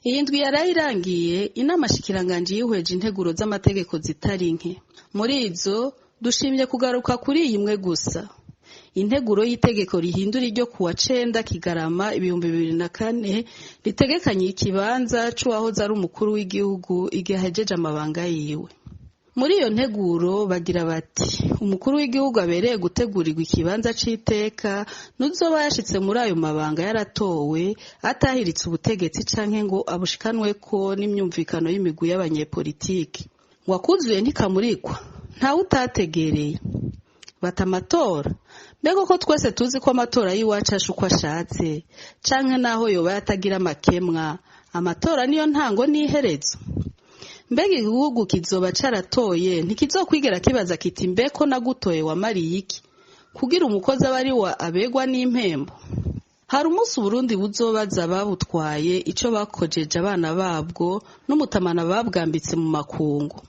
Iyi ndwi yaraye irangiye, inama shikiranganji yihweje integuro z'amategeko zitari nke. Muri izo dushimye kugaruka kuri iyi imwe gusa. Integuro y'itegeko rihindura iryo kuwa 9 Kigarama 2004 ritegekanye ikibanza c'uwahoze ari umukuru w'igihugu igihe ahejeje amabanga yiwe. Muri iyo nteguro bagira bati: umukuru w'igihugu abereye gutegurirwa ikibanza c'iteka nuzoba yashitse muri ayo mabanga yaratowe, atahiritse ubutegetsi canke ngo abushikanweko n'imyumvikano y'imigwi y'abanyepolitiki. Ngo akuzuye ntikamurikwa, ntawe utategereye. Bata amatora, mbega ko twese tuzi ko amatora y'iwacu asha uko ashatse, canke naho yoba yatagira amakemwa, amatora niyo ntango n'iherezo. Mbega igihugu kizoba caratoye ntikizokwigera kibaza kiti mbeko nagutoye wamariye iki, kugira umukozi aba ari wa abegwa n'impembo. Hari umunsi Uburundi buzobaza ababutwaye ico bakojeje abana babwo n'umutamana babwambitse mu makungu.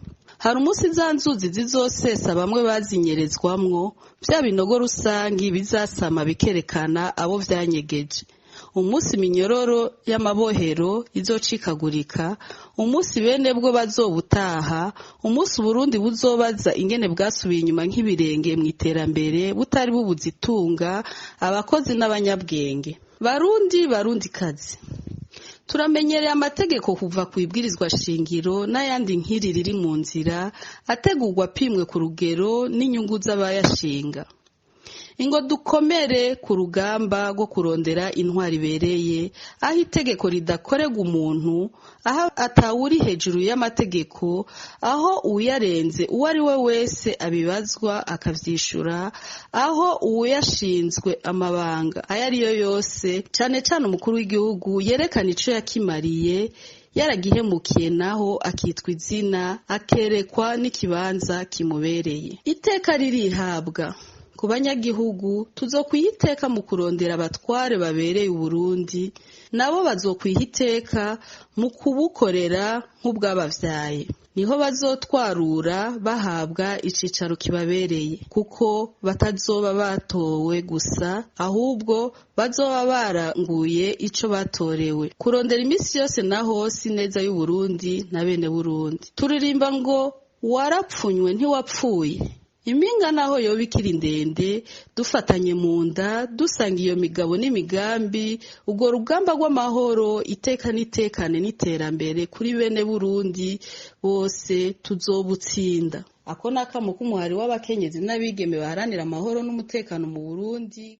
Hari umunsi za nzuzi zizosesa bamwe bazinyerezwamwo, vya binogo rusangi bizasama bikerekana abo vyanyegeje. Umunsi minyororo y'amabohero izocikagurika, umunsi bene bwo bazobutaha, umunsi Uburundi buzobaza ingene bwasubiye inyuma nk'ibirenge mw'iterambere butari bubuze itunga, abakozi n'abanyabwenge. Barundi, Barundikazi, turamenyereye amategeko kuva ku ibwirizwa shingiro n'ayandi nk'iri riri mu nzira, ategurwa apimwe ku rugero n'inyungu z'abayashinga. Ingo dukomere ku rugamba rwo kurondera intwari ibereye, aho itegeko ridakorerwa umuntu, aho atawuri hejuru y'amategeko, aho uwuyarenze uwo ari we wese abibazwa akavyishura, aho uwuyashinzwe amabanga ayo ari yo yose, cane cane umukuru w'igihugu yerekana ico yakimariye, yaragihemukiye naho akitwa izina, akerekwa n'ikibanza kimubereye. Iteka ririhabwa ku banyagihugu, tuzokwiha iteka mu kurondera abatware babereye Uburundi, nabo bazokwiha iteka mu kubukorera nk'ubwabavyaye. Niho bazotwarura bahabwa icicaro kibabereye, kuko batazoba batowe gusa, ahubwo bazoba baranguye ico batorewe. Kurondera imisi yose naho si neza y'Uburundi na bene Burundi. Turirimba ngo warapfunywe ntiwapfuye. Impinga naho yoba ikiri ndende, dufatanye mu nda, dusanga iyo migabo n'imigambi, urwo rugamba rw'amahoro, iteka n'itekane n'iterambere kuri bene Burundi bose tuzobutsinda. Ako ni akamo k'umuhari w'abakenyezi n'abigeme baharanira amahoro n'umutekano mu Burundi.